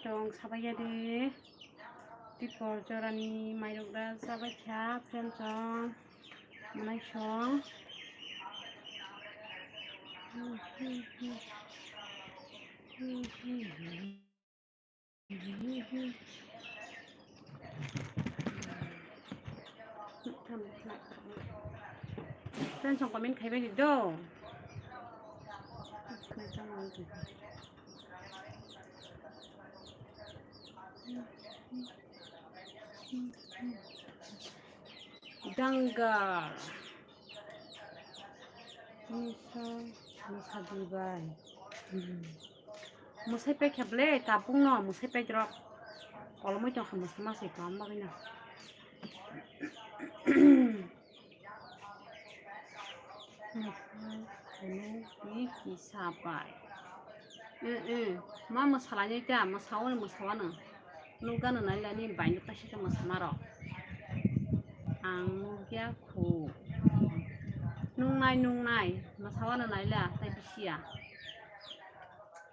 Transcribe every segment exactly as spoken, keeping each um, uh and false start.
Tong sabai ya de. Tikor jorani mairok da sabai kha, friend song, manai song. Friend song comment khai bai di do. Dangar. Misa, misa dibai. Hmm. Mwsai paikha ble, tabukno mwsai pairok. Kolomwi tongkha mwsai masai tong bagwino. Mwsai phunukni kisa pai. Eh, eh, ma mwsalainai ta, mwsao ni mwsao ano. Nukgano nailani baino kaisa khe mwsamarok. Ang nukya khu. Nungnai, nungnai, mwsao ano naila, tai bisiya.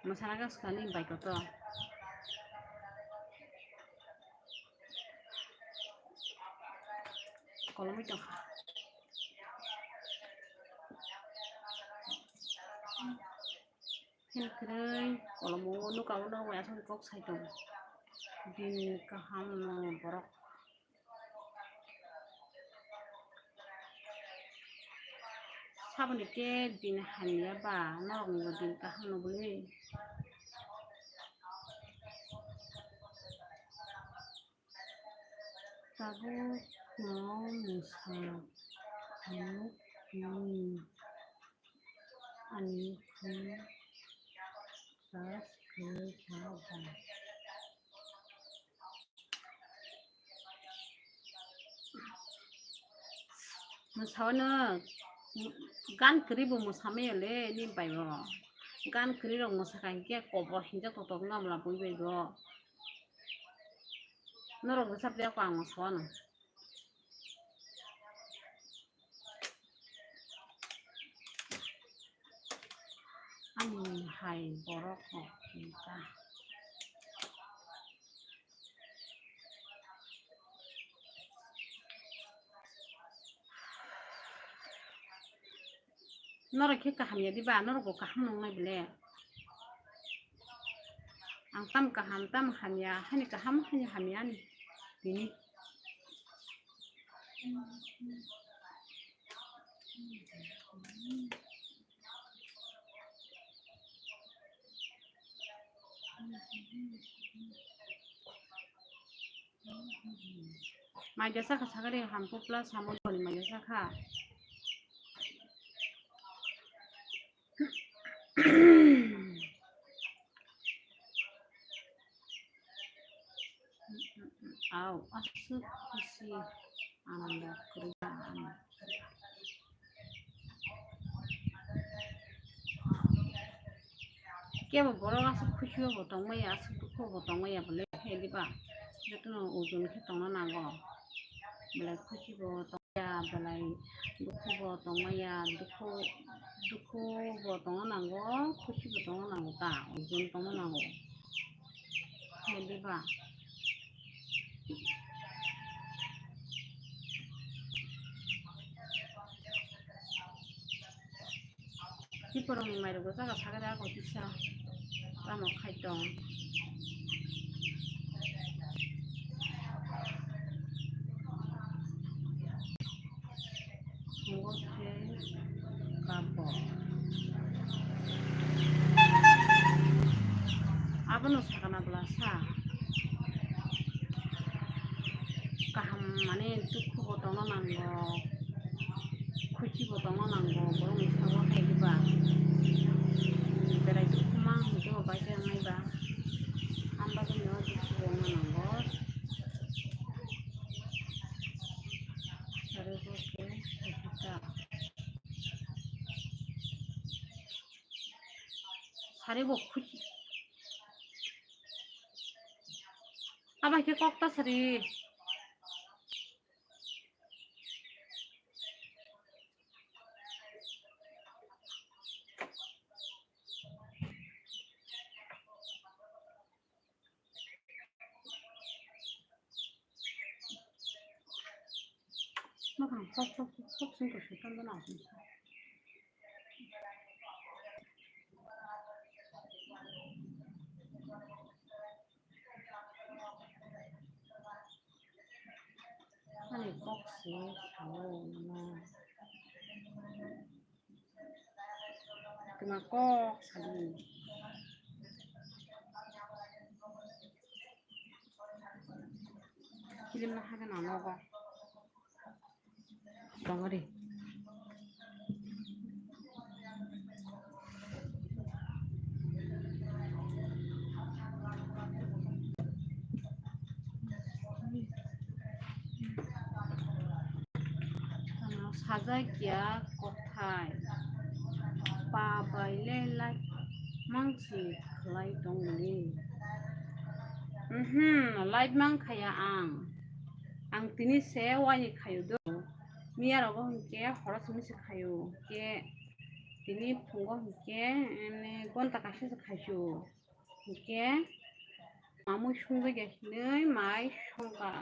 Mwsana khe swkangni bai kotor. Kolomwi tongkha. Phen kwrwi kolomo nukao no wai aswk kok sai tongo. Din kaham no borok. Saboni khe din hamya ba norokni bo din kaham no bwlwi. Tabukno mwsa phunukni ani phone charge kwrwi kha ba. Mwsao no gan kwrwi bo mwsa maya le ni bai bo. Gan kwrwi rok mwsa kha hinkhe kobor hinjak tok tok wngya bwla bui bai bo. Norok rwchap ya kho ang mwsao no. Ani hai borok rok hinka. Norok khe kaham ya diba, norok bo kaham nung nai bile. Ang tam kaham, tam hamya, hani kaham, hani hamya ni tini. Maija sakha sakha de, hampu plus hamoni maija sakha. Au, aswk khusi ananda kwrwi. Kebo borok aswk khusi bo tongmaya, aswk dukhu bo tongmaya bole khe diba? Jotono ojon khe tongna nango. Belai khusi bo tongmaya, belai dukhu bo tongmaya, dukhu, dukhu bo tongna nango, khusi bo tongna nango ta, ojon tongna nango. Khe diba? Kiphilrokni mairok bo jaga sagada ako kisa tamo khai tong. Tongo khe kapo. Abono sakana bwla sa. Kaham mane dukhu bo tongna nango, khusi bo tongna nango, borokni sabo hai diba. Berai dukhu ma hwnkhe bo bai khe wngnai ba. Hamba gwnio dukhu bo wngna nango. Sari bo khe khusi ta. Sari bo khusi. Aba khe kok ta sari. Bwkhang pok pok pok pok sing tong sing tong bono asing. Ani kok se sao nono. Tuma kok sadi. Kilim na hagan ano ba. Tongori. Ano sajak ya kothai. Pa bai le live mang si khlai tongmani. Mhm, live mang khaya ang. Ang tini se wani khayo do. Miya rogo hinkhe horo simi se khayo. Hinkhe tini phungo hinkhe, em, gonta kaisa se khaisio. Hinkhe mamui sungjakya hinwi mai songkha.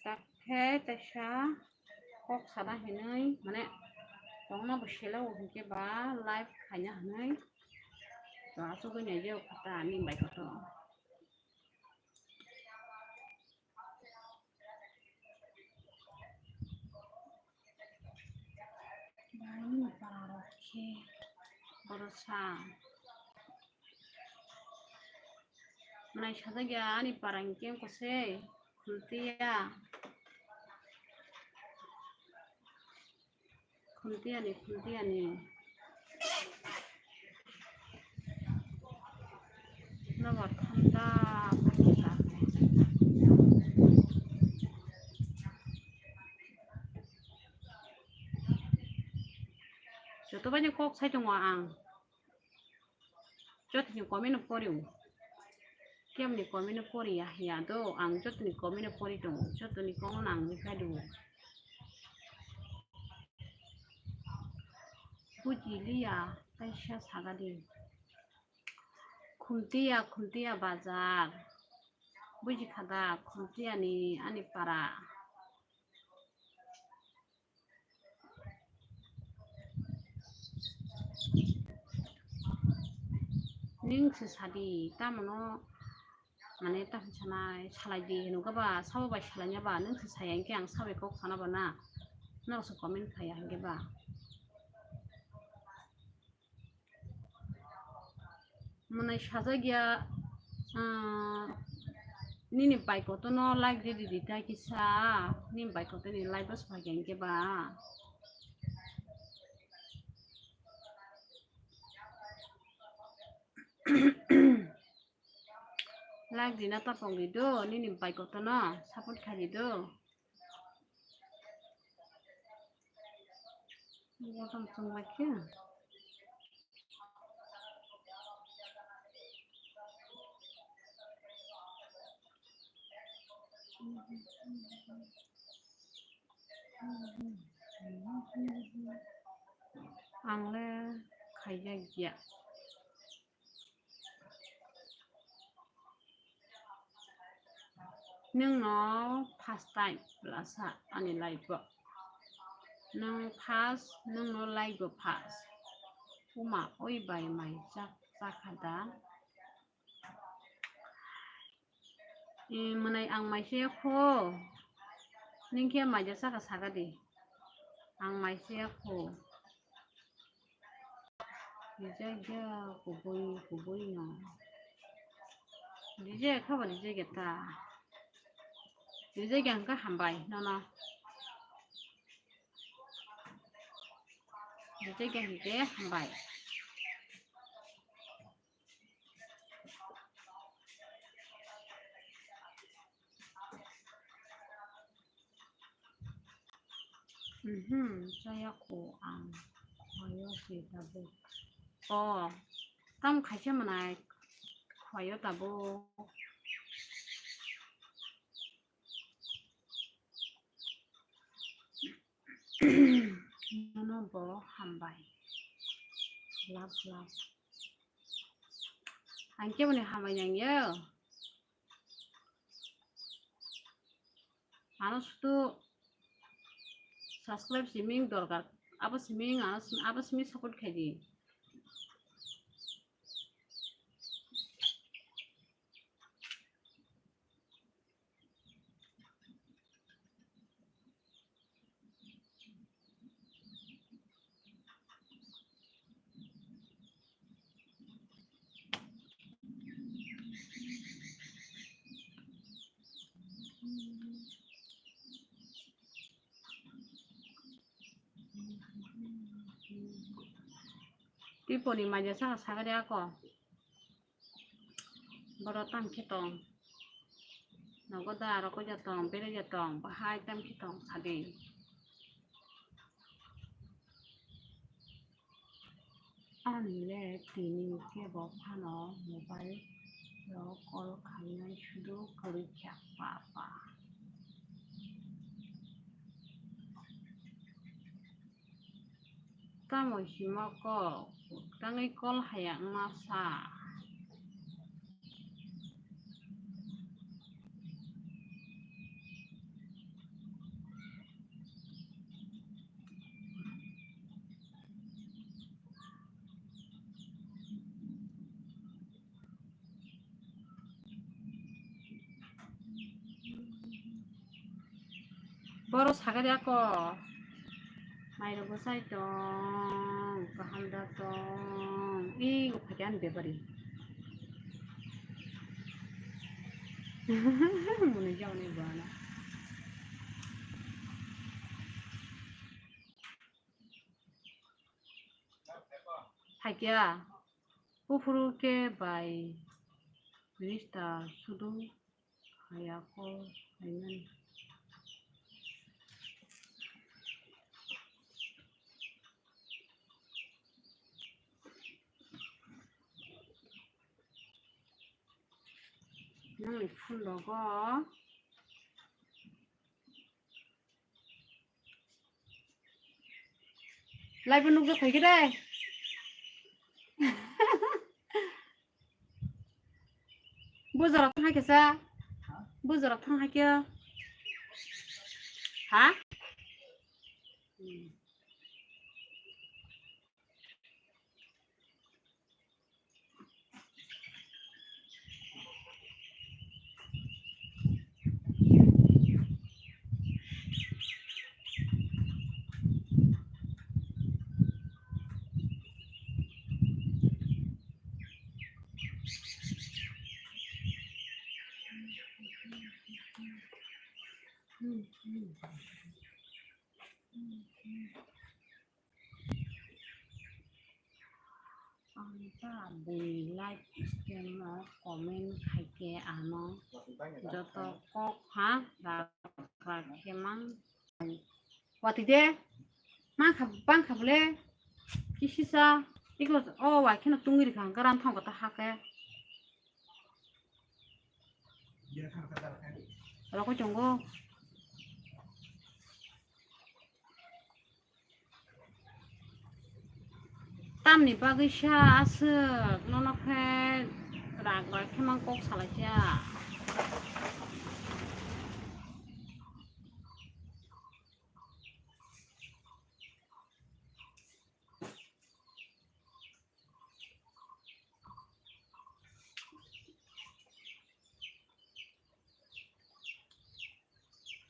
Takhe teisa kok sana hinwi, mane, tongma bo selo hinkhe ba live khaina hinwi. To asugwi naijak kha ta ani bai koto. Borok sa. Mwnai sajak ya ani para hinkhe kosoi. Khultiya. Khultiya ni, khultiya ni. Nobar thanda, thanda. Joto bai ni kok sai tongo ang. Jotoni comment no pori o. Kemni comment no pori ya, ya do, ang jotoni comment no pori tongo. Jotoni comment no ang reply do. Buji liya, kaisa sagadi. Khumtiya, Khumtiya bazar. Buji khada, Khumtiya ni ani para. Ning se sadi, tamono, mane, tamo sanai, salai di, hinwi ba, sabo bai salai ya ba, ning se saya, hinkhe ang sabai kok sana ba na, nok se comment khaya, hinkhe ba. Mwnai sajak ya, ah, nini bai koto no like di di di tai kisa, nini bai koto ni like bos pai khe ba. Like di na tapong di do, nini bai koto no support khai di do. Bottom song like ya. Ang le khaijak ya. Nwng no first time lasa ani life o. Nwng first, nwng no life o first. Uma oi bai mai chak chakha da. Eh, mwnai ang mai se kho. Ning khe mai ja saka saka di. Ang mai se kho. Rijak ya kubui, kubui no. Rijak kha ba rijak ya ta. Rijak ya hwnkha hambai nono. Rijak ya hwnkhe hambai. Mhm, chaya kho ang. Khayo se tabuk. O, tam khaisa mwnai khayo tabuk. Nono bo hambai. Love, love. Ang khe boni hambai nang yo. Ano sutu subscribe simi wng dorkar. Abo simi wng ano, abo simi support khaidi. Tiponi maja saka sagari ako. Boro tam khe tong. Nogo da aro koi ja tong, bere ja tong, bahai tam khe tong sadi. Ani le tini kebo phano mobile rok call khainai sudu kwrwi kha papa. Tamo himo kok tangwi call haya wngma sa. Boro sagari ako. Mairok bwsai tong, kaham da tong. Ih, uphaikhe ani bebari. Muni jani bana. Phaikya, buphuru khe bai minister sudu haya kho haimani. Nangni phone rogo. Live nukjak phaikhe de. Bujorok thang khe sa. Bujorok thang khe. Ha? Ang ta bui live stream o comment khaikhe ano joto kok ha rak rak khe mang. Watwi de mang kha bang kha bole kisisa iko o wai kheno tungwi rikha garam thang kota ha khe. Rokoi tongo. Tamni bagwi sa aswk nono khe rak bai khe mang kok salaisa.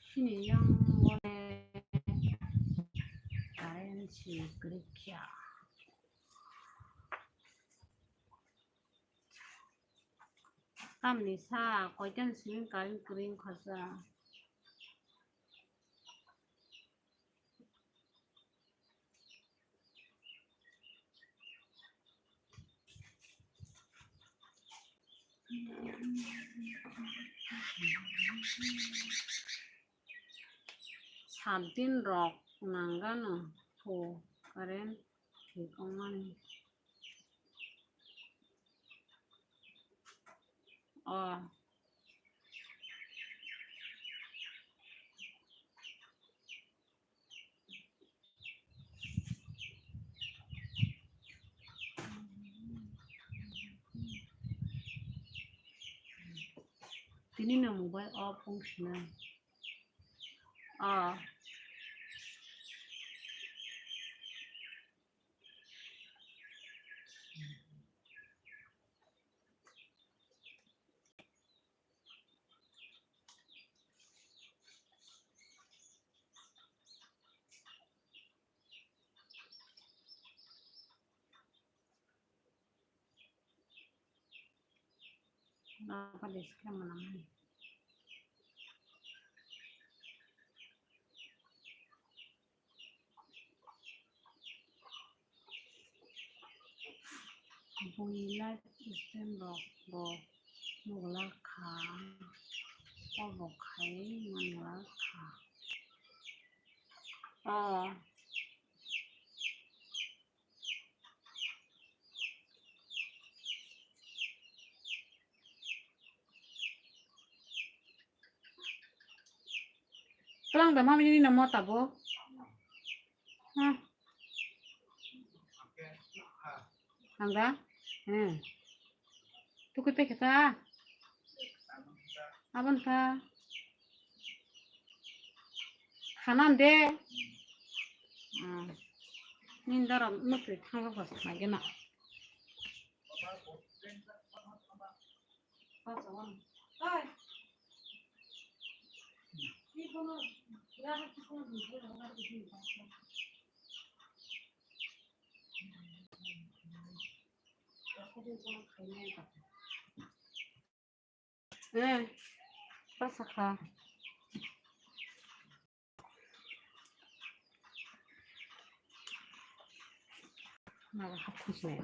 Chini yang bole current si kwrwikya. Tamni sa koitan simi current kwrwi wngkha sa. Sat din rok nangano pho current thik wngmani. O. Tini no mobile off wng sinai. O. Nokha de sikhe manamani. Buini live stream rok bo nukla kha, obo khai manla kha. Oh. Twlang da mami ni namo tabo. Ha. Ang da? Hmm. Tukui pe kita. Abon ka. Khanan de. Ah. Nin dara mutri thanglo khos na gena. Eh, pasakha. Naga hapkhusne.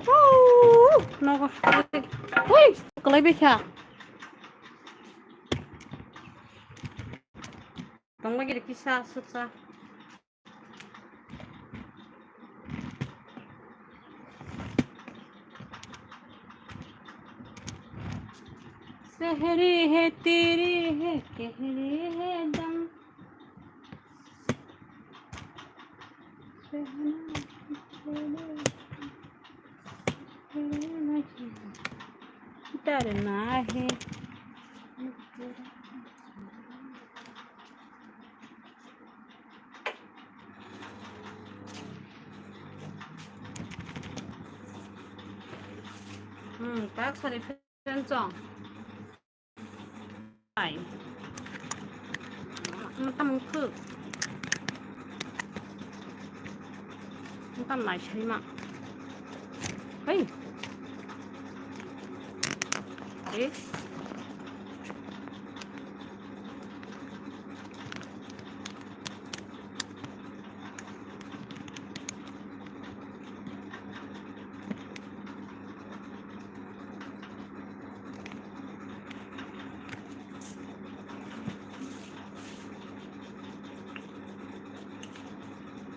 Woo! Nogo. Hui! Kalai bekha. Tongma giri kisa suksa. Sehri hai teri hai kehri hai dam. Tarna hai. Hmm, tak sari pen chong. Ai. Matam khuk. Matam nai sari ma. Hei. Eh.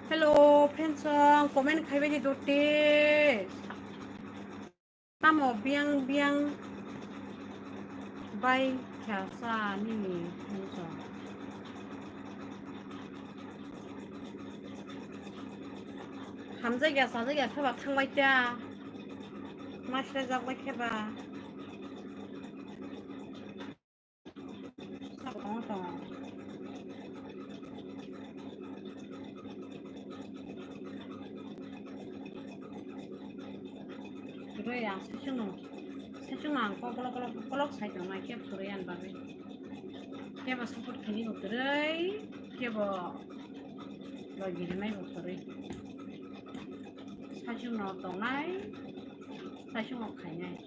Hello, friends, comment khai bai di dote. Tamo biang biang bai kha sa nini thansa. Hamjak ya, sajak ya, kheba thang bai ta. Masra jak bai kheba. Tongo, tongo. Kwrwi ang saichung no, saichung no ang kok kolok kolok kolok sai tongnai khe kwrwi ani bagwi. Kebo support khaini bo kwrwi, kebo logi rwnai bo kwrwi. Saichung no tongnai, saichung no khainai.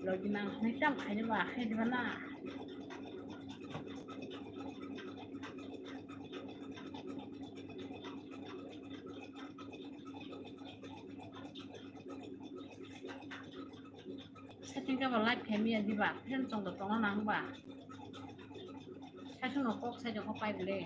Logi nang hwnwi tam khaini ba, khe diba na? Setting khe bo live khaimya diba, fan chwng do tongo nang ba? Saichung no kok sai jokho pai bole.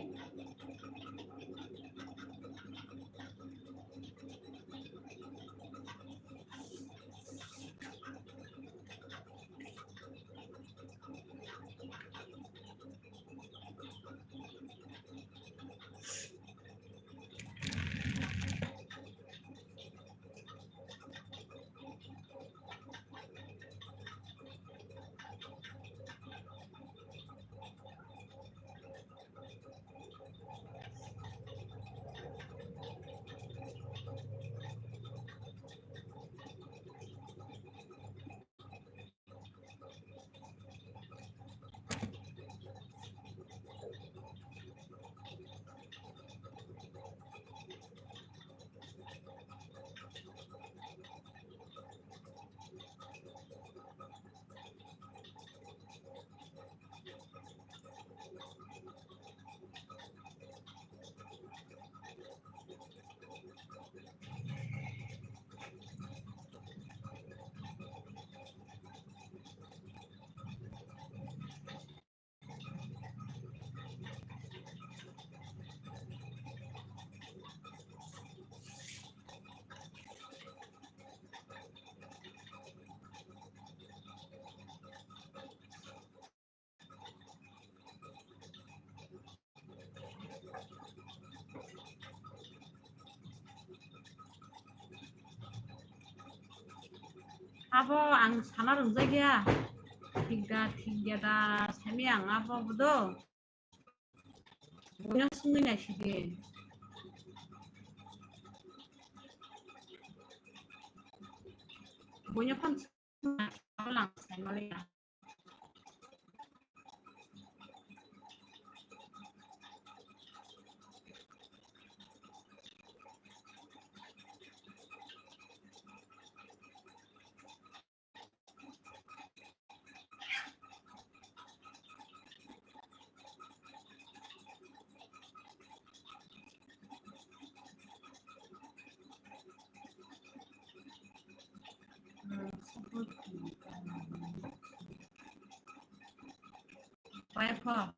Abo ang sana rwngjak ya. Thik da, thik ya da, sami ang abo bodo. Buino swngwi naisidi. Buino phone swngwi naisidi, lang saimaliya. Wi-Fi.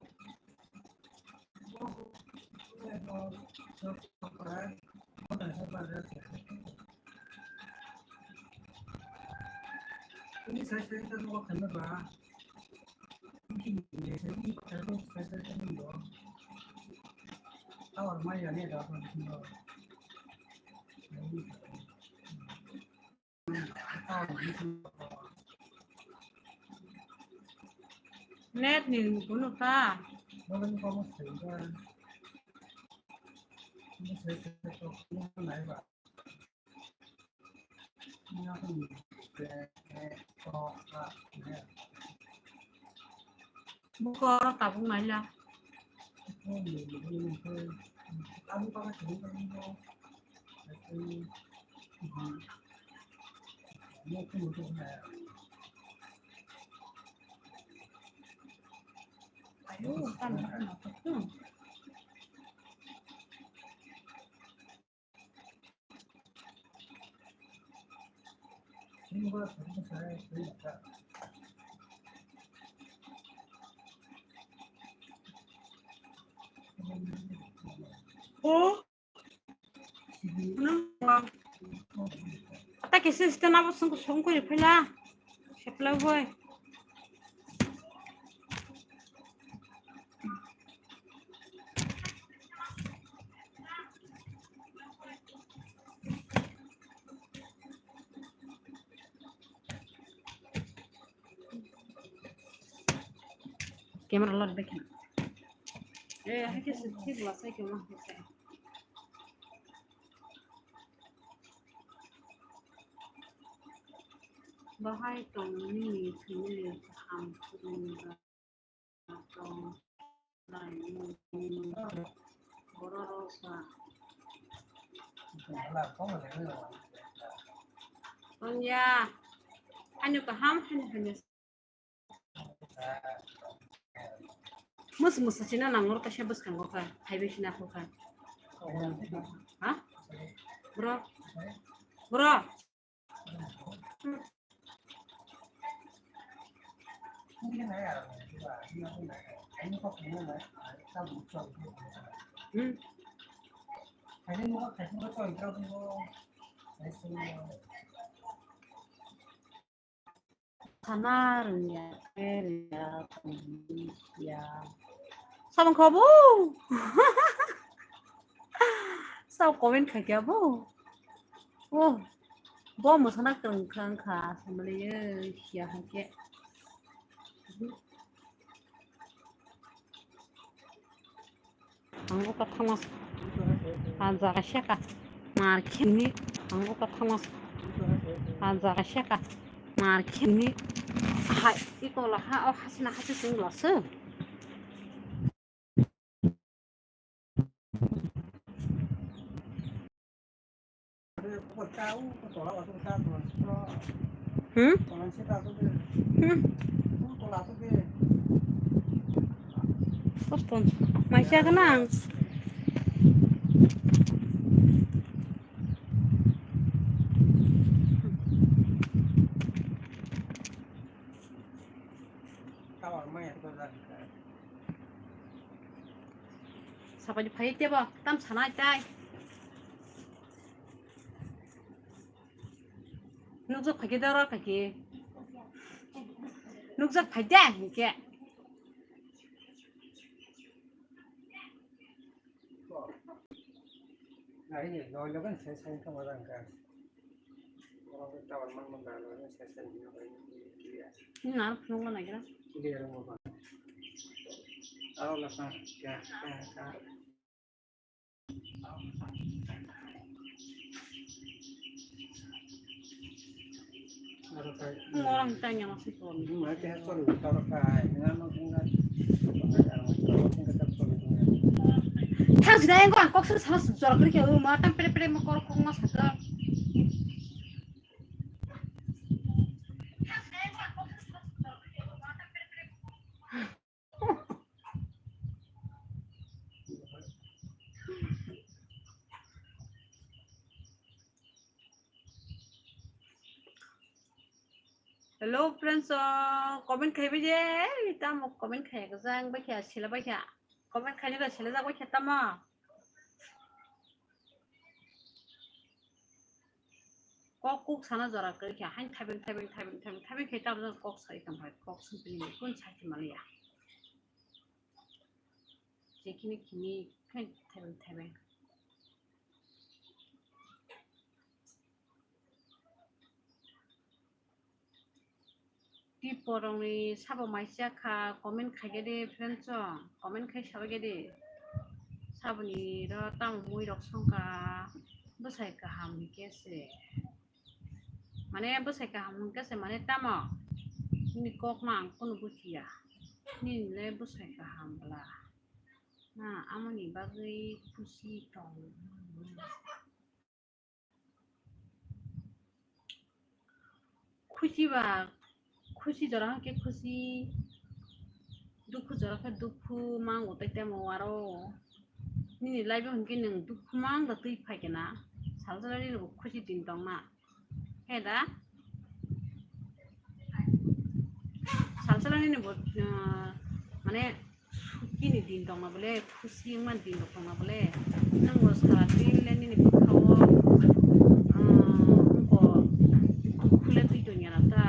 Net ni kuno ka. Buko oro tabuk naila. Ayo, tama, tama, tama. O. Ata kisa sita nabo songko songko phela. Sepla boy. Camera lor bekhe. Eh, hai khe se thik la sai khe ma khe se. Bahai tong nini family kaham khulumjak tong lai nini borok rok ba. Tong ya. Haino kaham, haino haino. Mus musa sina nang oro kaisa bwskango kha, hai bai sina kho kha. Ha? Bro. Bro. Hmm. Sana rwngya, rwngya, rwngya. Samung kha bo? Sao comment khaikya bo? Oh, bo mwsana kwrwng kha wngkha, samaliya, siya haikhe. Ang bo kwthangma sa-, ah, jaga seka mar khini, ang bo kwthangma sa-, ah, jaga seka mar khini, hai, iko lo ha, o hasina hasi sing lo se. Hmm? Hmm. Kosto. Maisa gwnang. Sapai phai tebo tam sanai tai. Nukjak phaikhe doro khaikhe. Nukjak phaikhe hinkhe. Na, phunukla naigra. Orang tanya masih belum. Thang sida yang kok kok sana sana jorok kiri kau ma tang pere pere ma kor kok ma saka. Hello friends, uh, comment khai bai je, tamo comment khai ka jang bai kha, sila bai kha. Comment khai ni da sila ja bai kha tamo. Kok kuk sana jora kiri kha, hain thabeng, thabeng, thabeng, thabeng, thabeng khai tamo kok sai tong hai, kok sung pini kun sai ti maliya. Jekini kini khai thabeng, thabeng. Tiporongni sabo maisa kha, comment khaigedi friends song, comment khai sabagedi. Saboni ro tamo mui rok songkha, bwsai kaham hwnkhe se. Mane bwsai kaham hwnkhe se mane tamo? Nini kok no ang kunu buchiya. Nini le bwsai kaham bwla. Na amoni bagwi khusi tong. Khusi ba, khusi jora hwnkhe khusi, dukhu jora khe dukhu mango tei temo aro. Nini life o hwnkhe nwng dukhu mang da twi phai khe na, sal sal nini bo khusi din tong na. He da? Sal sal nini bo, ah, mane, Sukini din tongma bole, khusi wngmani din rok tongma bole, nwng bo sara din le nini bwkha o, ah, wngko dukhu le twi tongya na ta.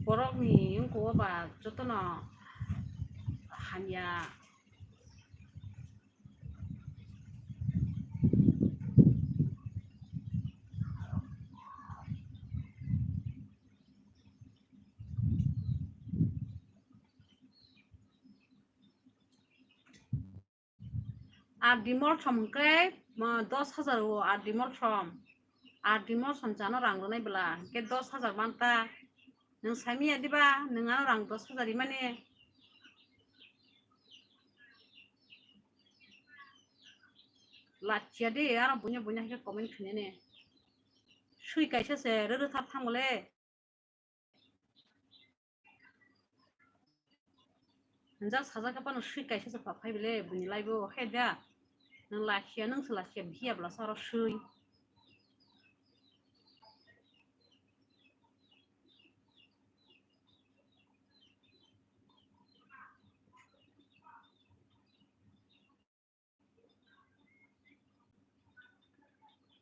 Borok ni wngko o ba jotono hamya. Ar dimol thom hwnkhe, mo, dos hajar o ar dimol thom. Ar dimol thom chano rang rwnai bwla, hwnkhe dos hajar manta. Nwng saimanya diba, nwng ano rang dos hajar rimani. Lachiya de, aro bunya bunya hwnkhe comment khainani. Sui kaisa se rwrwthar thang bole. Njak sajak khe phano sui kaisa se pha phai bole, buini life o, he da. Nwng lachiya, nwng se lachiya, biya bwla sa aro sui.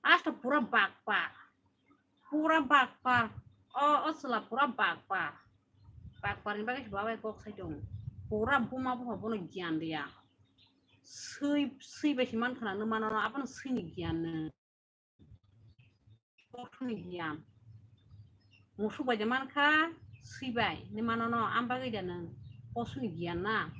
Asta pura bakpar. Pura bakpar. O, o chwla pura bakpar. Bakpar ni bagwi se babai kok sai tongo. Pura buma bupha bono giyan riya. Swi, swi bai se man khna nw mano, abono swi ni giyan nw. Pothoni giyan. Musuk bai de mankha, swi bai hinwi mano no, am bagwi da nwng posoni giyan na.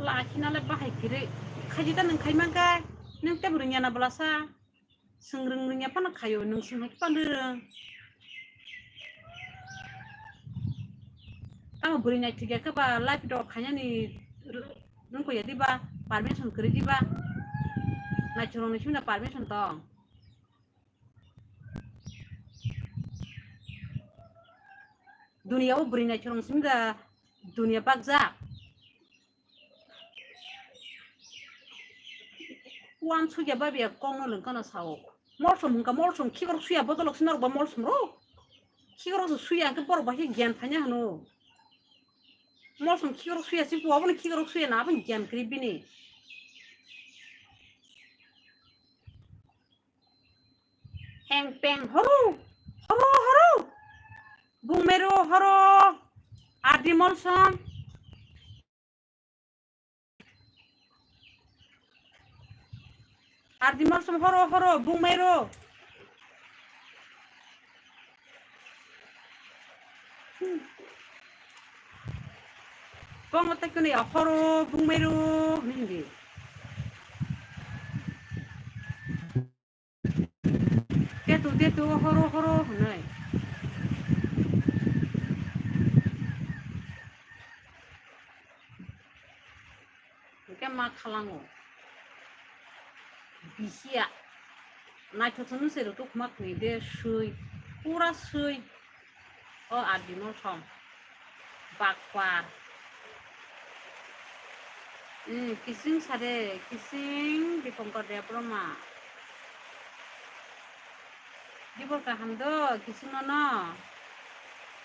Lakhina le bahai kwrwi. Khaji da nwng khai mankha, nwng tei bwrwi nyana bwlasa. Swng rwng rwngya phano khaio, nwng swng hai phano rwng. Tamo bwrwi naithokya khe ba live video khainani rwngkhoya diba, permission kwrwi diba. Naithok rokni simi da permission tong. Duniya o bwrwi naithok rokni simi da duniya bakjak. Uansukya babiya kokno lwngkano sao. Molsom hwnkha molsom, khikrok suya bodolok se norokba molsom rok. Khikrok se suya hwnkhe borok bai khe giyan thanya hwno. Molsom khikrok suya se bo, abono khikrok suya na, abono giyan kwrwi bini. Heng peng horo, horo, horo. Bungmero horo. Adi molsom. Adi molsom horo horo bungmero. Bongo tei kwnwi horo bungmero hwnwi. Tetu, tetu, horo, horo, hwnwi. Hwnkhe ma khalango. Bisiya. Naithok se nwng se rwtwk khma khwnwi de swi. Pura swi. O adi molsom. Bakpar. Hmm, kising sade, kising Dipankar Debbarma. Dibor kaham do, kising nono.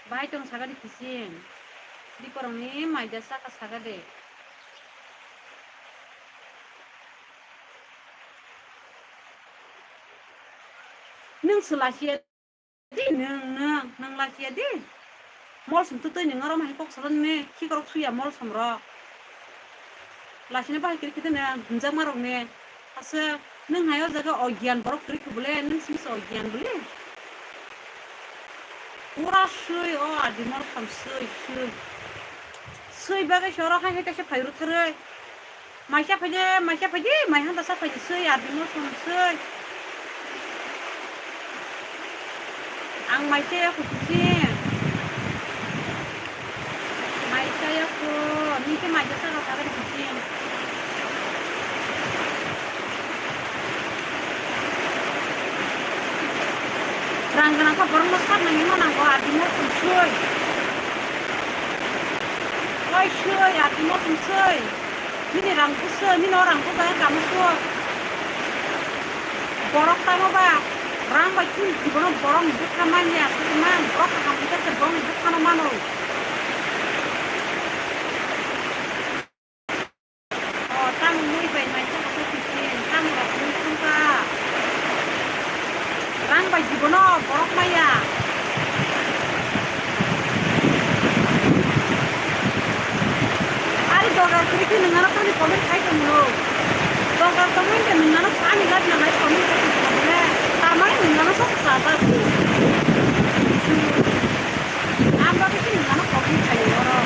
Bahai tong sagadi kising. Diporongni maida saka sagadi. Nwng swlasiya. Di nwng, nwng, nwng lachiya di. Molsom twtwi nwng oro mai kok salon ni khikrok suya molsom rok. Lachina bahai kwrwi khwtwi nwng hwnjakma rok ni. Aswk nwng hai o jaga ogyan borok kwrwi khe bole nwng simi se ogyan bole. Pura swi o adi molsom swi swi. Swi bagwi se oro hai hai kaisa phai rw tharwi. Maisa phaidi, maisa phaidi, mai handa sa phaidi swi, adi molsom swi. Ang maisa ya kukusi. Maisa ya ku, niki maisa sa ka ka kukusi. Rang gana ko borok no sak nang imo nang ko, adi molsom swi. Oi swi, adi molsom swi. Nini rang kusu, nini o rang kusu, kamo su. Borok tamo ba, rang bai twi jibono borok ni bwkha manya, twi man, borok kaham hwnkhe se borok ni bwkha no mano. O, tamo mui bai mai khe kisa kisi, tamo rok mui thangkha. Rang bai jibono borok maya. Ari dorkar kwrwi khe nwng ano tamni comment khai tongno. Dorkar tongmani khe nwng ano ani labi nangnai comment khai tongno. Tamani nwng ano sok sa ta se. Ang bagwi khe nwng ano comment khai oro.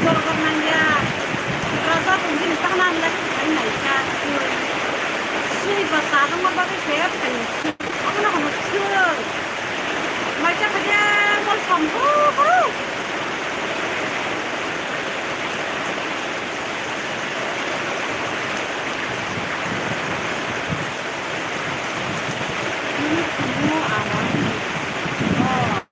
Dorkar nangya. Raja tong bini tang nang lai khai nai kha. Sui ba sa tongma bagwi se khai. Abono hono sui. Mai cha khaja mol sam ho ho. Ini semua alam. Oh.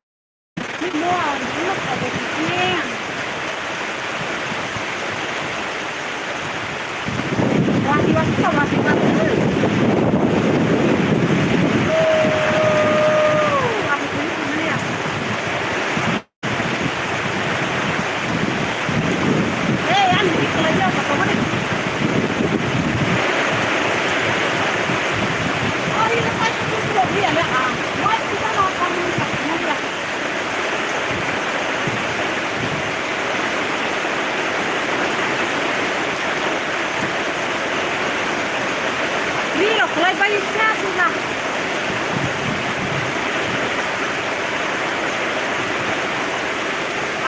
Ree rok khlai bai sa suna.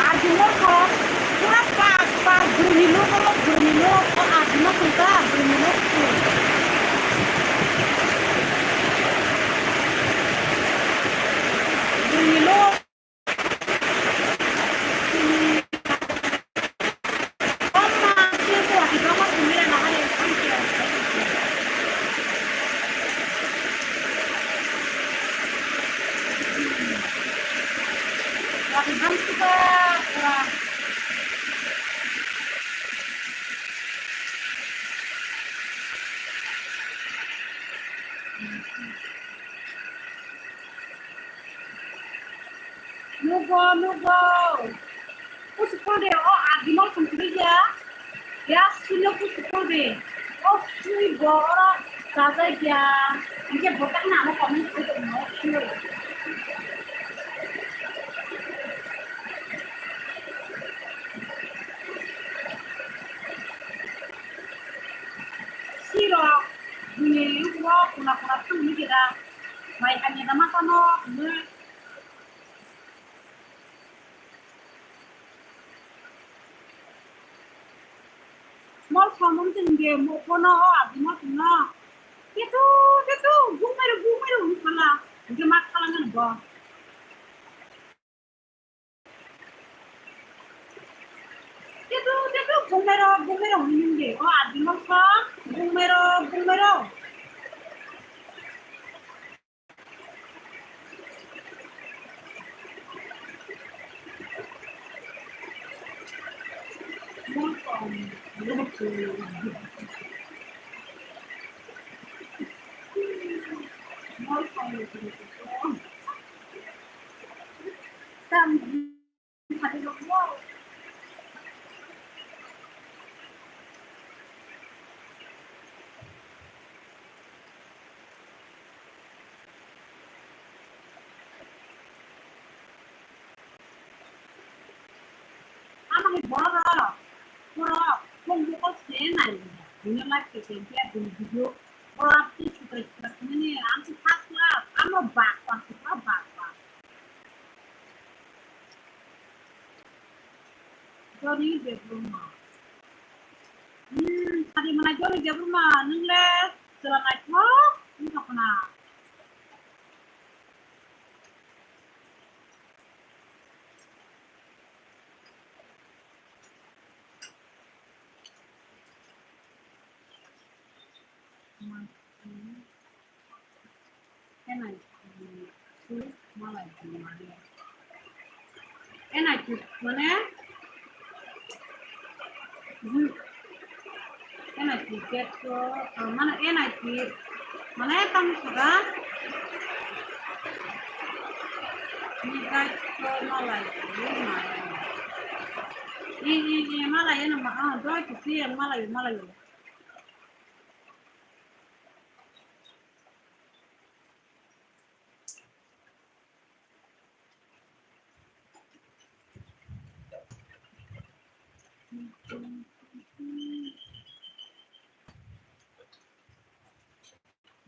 Arjungo kho pura pak pak bwrwini nok, nok bwrwini nok, o arjungo kho ta bwrwini nok. Bwrwini nok. Nugo, nugo. Pusu phone de, o adi mol khum tuli ya. Ya, suno pusu phone de. O sui bo, oro. Chajak ya, hinkhe bo tangna ano comment khai tongno. Sirok, bini yugo kuna kuna thangni keda, mai hamya da masa no, Mol samung tong de mo kono o adi mo tong no. Tetu, tetu, bumero, bumero, hung khala. Hingke ma khala ngan bo. Tetu, tetu, bumero, bumero, hung de. O adi mo sa, bumero, bumero. Ama hai borok, borok, phone call se nai, bini live khe khe video, borok tei sutra sutra khe mani, ang se first class, amo bak bak, bak bak. Joni Debbarma. Hmm, sadi mana Joni Debbarma, nwng le chwla naithok wngkha khna. N I T, malai, N I T mane, hmm, N I T get to, uh, mane N I T mane tamo kha, ni get to malai, ni malai. I, i, i, malai, eno ma, ah, doi to si, malai, malai.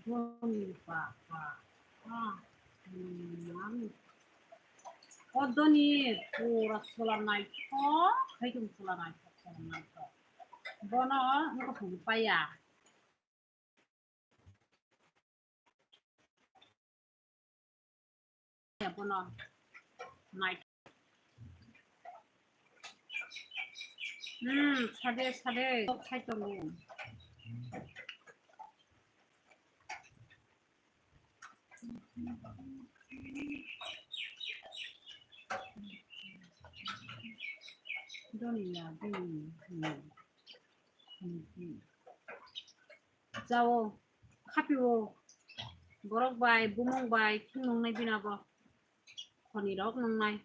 Doni papa. Ah, hmm, o Doni pura sola naithok, hai tong sola naithok, sola naithok. Bono wngkha phunukpaiya. Bono nai. Hmm, sade, sade, tok khai tongo. Doni ya, doni, hmm. Hmm, hmm. Jao, khapio, borok bai, bumung bai, thung nungnai bina bo, khoni rok nungnai.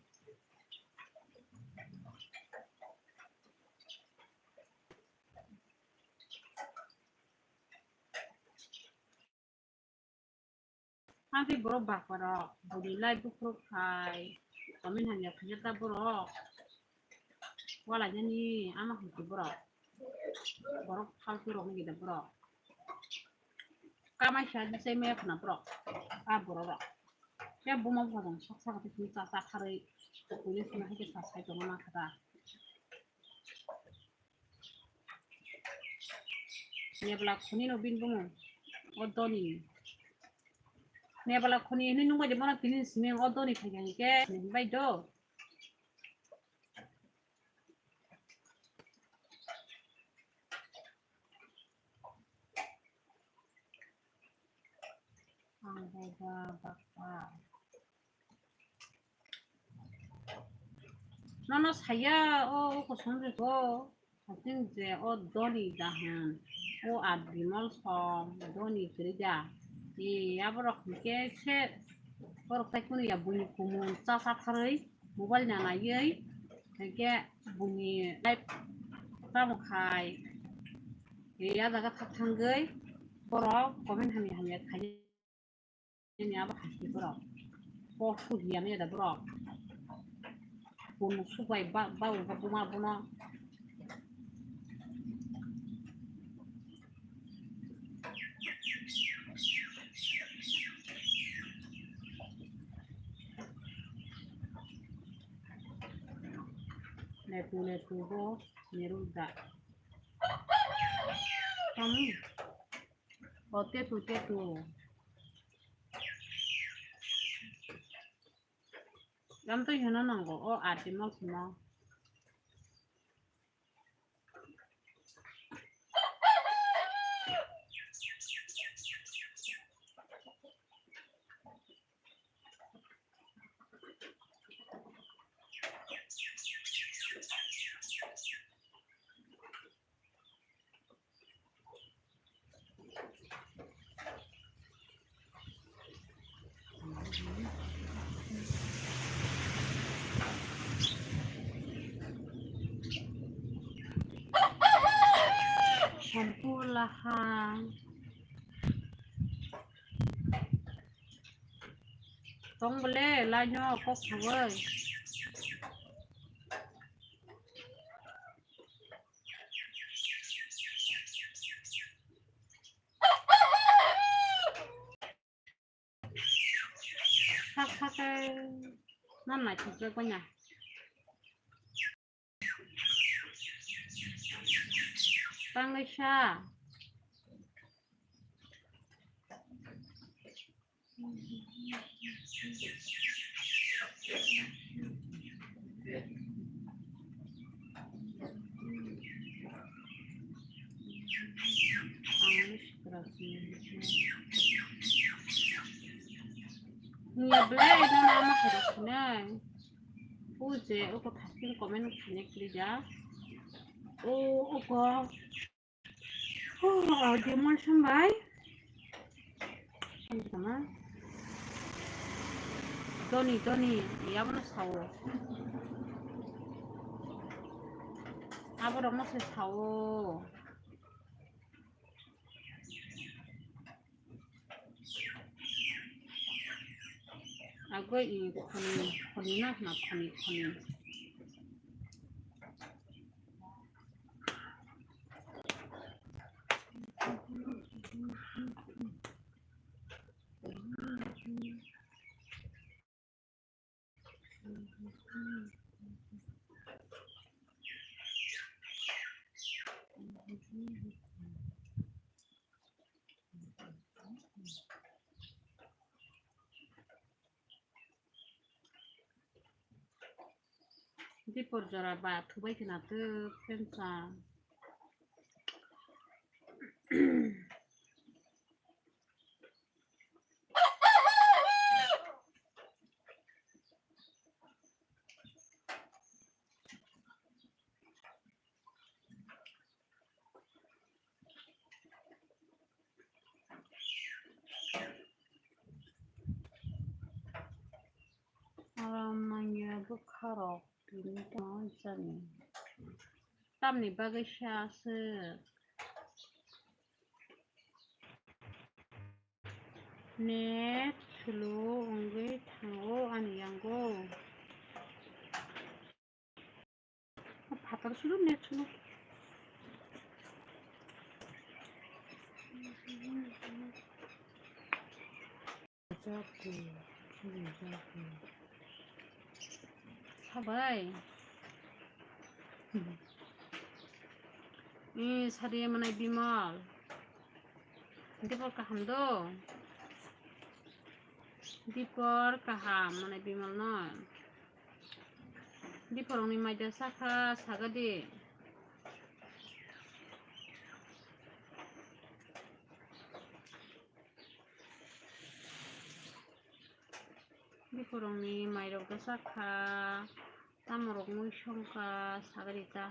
Hati borok baparo bwrwi lai buphuru khai, comment hamya khaijak ta borok. Walainani ama hai khe borok. Borok faltu rokni gede borok. Kamai sa di sai maya khna borok. A borok rok. Ya buma buma jang sak sak khe cha cha kharwi. Kuli sima hai khe sa sai tongma kha ta. Nebla khuni no bini bumung o Doni. Nebla khuni hinwi nungbai de bono tini simi o Doni phaikha hinkhe hinbai do. Ang bai ba bakha. Nono saya o, o kusum rwgo, hating je o Doni dahan, o Adbimol song, Doni kwrwi da. E, aborok hinkhe se borok tai kunu ya buini kumung cha cha tharwi, mobile na naiwi, hinkhe buini life tamo khai, e, ya jaga thak thangwi, Borok comment hamya hamya khaijani abo hai se borok. Kok su hiya nw ya da borok. Bun suk bai ba, ba wngkha buma bono. Letu letu bo meru da. Kamu. O tetu tetu. Lamtwi hino nango o ati mosimo. Shampoo lahang. Tong bole, laino kok thangoi. Sak sak ke nan nai thok jak banya. Tangwi sa. Nya belai no nama khairok sinai. Uje oko thasing comment khainai kri ja. O oko. Oh, audio mon sambai. Sama. Toni, Toni, ya bono sao. Abo rok no se sao. Agoi i khoni, khoni na hna khoni, khoni. Dipor jora ba thubai khna tw pensa. Aram nangya bwkha rok tini tongwi chani. Tamni bagwi sa se net slow wngwi thango ani yango. Phatar sulu net sulu. Sabai. Ni sari manai Bimal. Dipor kaham do. Dipor kaham manai Bimal no. Diporongni maida sakha sagadi. Diporongni mairok da sakha, tamorok mui songkha sagadi ta.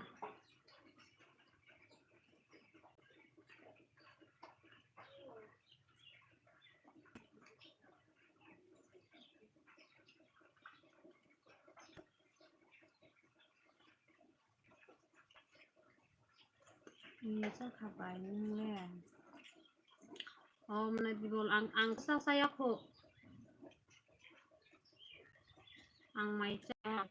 Ni sakha bai nung le. Oh, mane bibol ang, ang sa saya kho. Ang mai cha.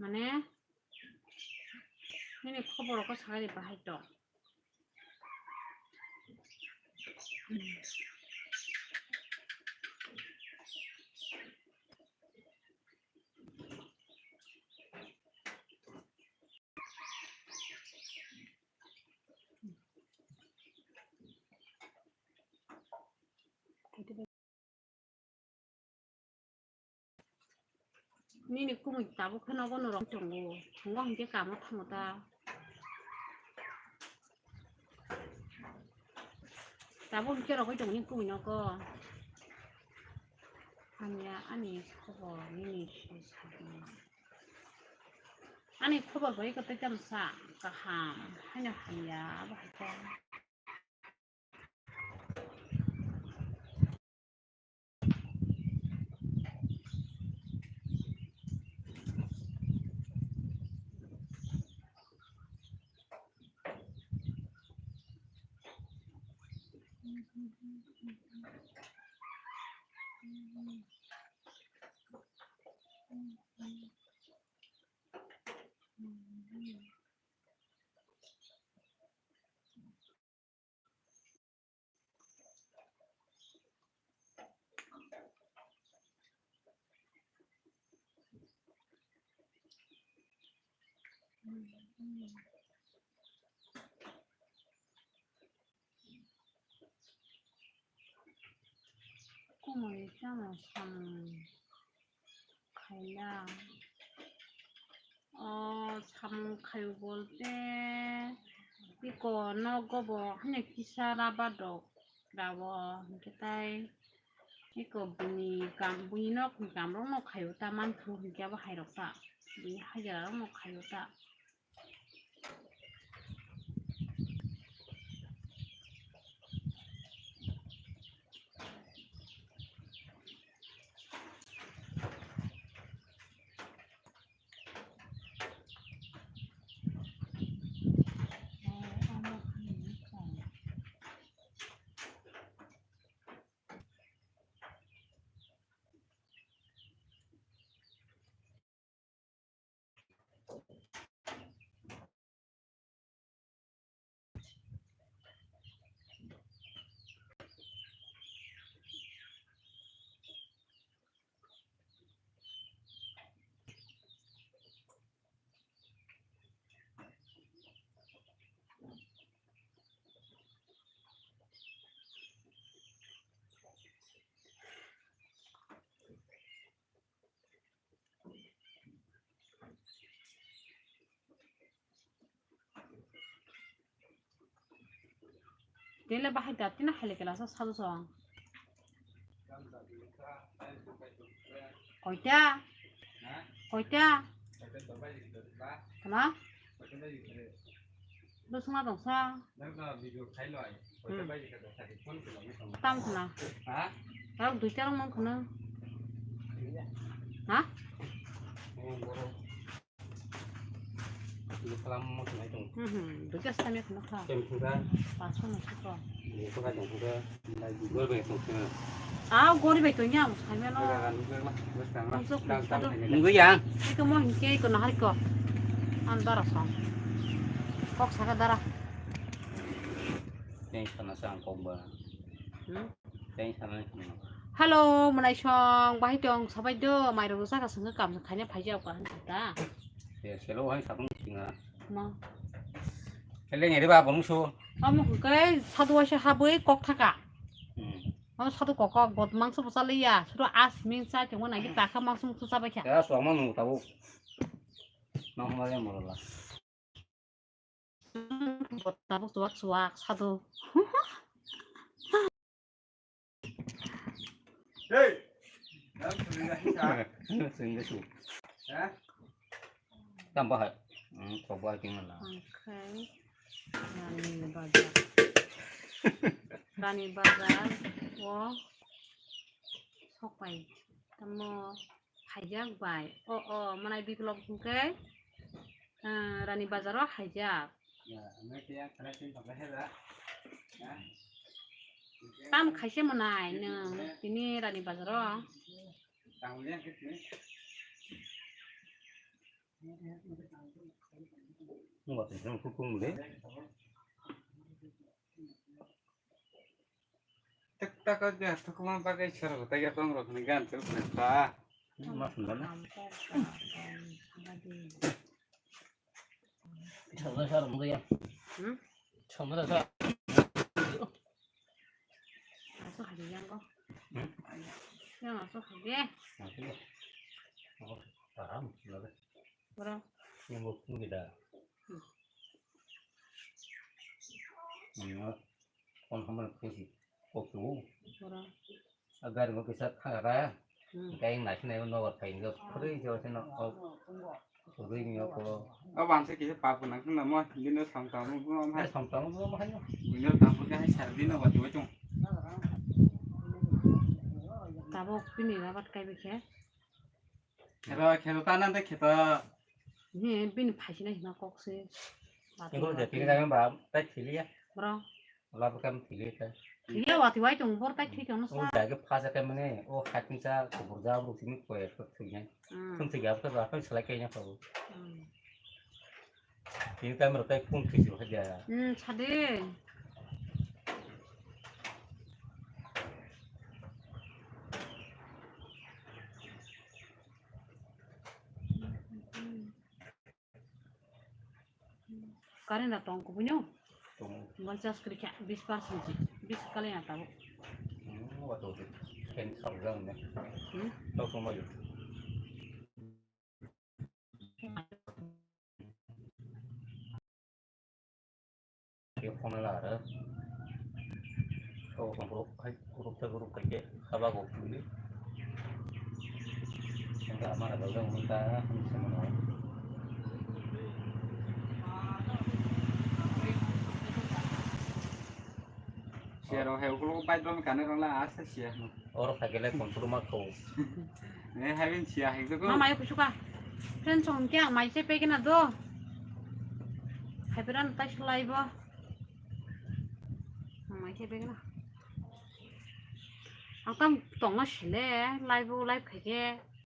Mane, nini khobor ko sagai di bahai to. Nini kumui tabuk kheno bono rok tongo. Tongo hinkhe kamo thango ta. Tabuk hinkhe rogwi tongo nini kumui nogo. Hamya ani khobor nini. Ani khobor bai kwtwi tamo sa kaham haino hamya abo hai khe. Kumui tamo samung khaina. O samung khaio bolte iko nogo bo hanya kisa raba dok rabo hinkhe tai iko bini kam, bini nok ni kam rok no khaio ta manthu hinkhe abo hai rok ta bini hajra rok no khaio ta. Tele bahai da tina hale kela sa sadu song. Koita? Koita? Kena? Bwswngna tongsa. Hmm. Tam khna. Ha? Tao duita rok mang khna. Ha? Duita samya khna kha. Paso no siko. Ah, gori bai tongya, samya no. Nunggu ya. Iko mo hinkhe iko nahar ko. An dara song. Kok saka dara. Teng sana sang kok ba. Hmm? Teng sana ni. Hello, mwnai song, bahai tong, sabai do, mairok rwchak ka swngo kam khaina phaijak ka hinwi ta. Ye, selo hai sabung singa. Ma. Kele ngeri ba bong su. Amo kai sadu waisa habwi kok thaka. Hmm. Amo sadu kok kok bot mangso bwsa liya, suru as min sa kemo nagi taka mangso mangso sabai kha. Ya, so amo nung tabo. Nang ma ya morola. Tabuk chuwak chuwak sadu. Hey! Nam suri na hisa. Suri na su. Ha? Tam bahai. Hmm, kok bahai tinggal lah. Oke. Rani Bazar. Rani Bazar. O. Sok pai. Tamo. Haijak bai. O, o, manai biklok hwnkhe, ah, Rani Bazar o haijak. Tam khaise manai nwng tini Rani Bazar o. Nwng ba tong kung le. Tak tak aja, tak lampa kai char, tak ya tong rok ni gan tu ta. Mas mana? Chawda sar mo ya. Hmm? Chawda sar. Masuk lagi yang kok. Hmm? Ya masuk lagi. Masuk ya. Oh, paham, sudah. Berapa? Yang mau kita. Hmm. Ano, kon hamar kesi, kok tu. Ora. Agar mo kisa thara. Hmm. Kai na sini no wat kai ngo, free jo sino, oh. Free nyo ko. Abang se kisa pa pun nang na mo, dino sam tam mo mo hai. Sam tam mo mo hai. Dino tam pun kai sar dino wat jo chung. Tabok pini rabat kai bikhe. Kheta, kheta ta nang de kheta. He, bini phaisina hima kok se. Ego je pini jaga ba, tai thiliya. Bro. Lab kam thiliya ta. Thiliya wati wai tong bor tai thwi tong sa. O jaga phasa kai mane, o hakni sa kubur ja bro simi ko er ko thwi nai. Hmm. Thum thwi ga ta ba kan salai kai na pa. Hmm. Tini camera tai phone kisi haja. Hmm, sade. Current da tong kubuno? Tong. Mobile charge kri kya, bis percent ji. Bis kali na tabo. Hmm, wato. Ken sabjang ne. Hmm? Tau sama yo. Ke phone la ra. Ko ko ro khai group ta group khai ke khaba go puli. Sangka amara ga ga mun ta mun se mun. Siya ro he ulo bai dom kane rong la asa siya. Oro phagele control ma kho. Ne habin siya he ko. Mama yo kusuka. Friend song kya mai se pegena do. Hai pran tai sulai bo. Mai se pegena. Ang tam tong na sile, live bo live khaje.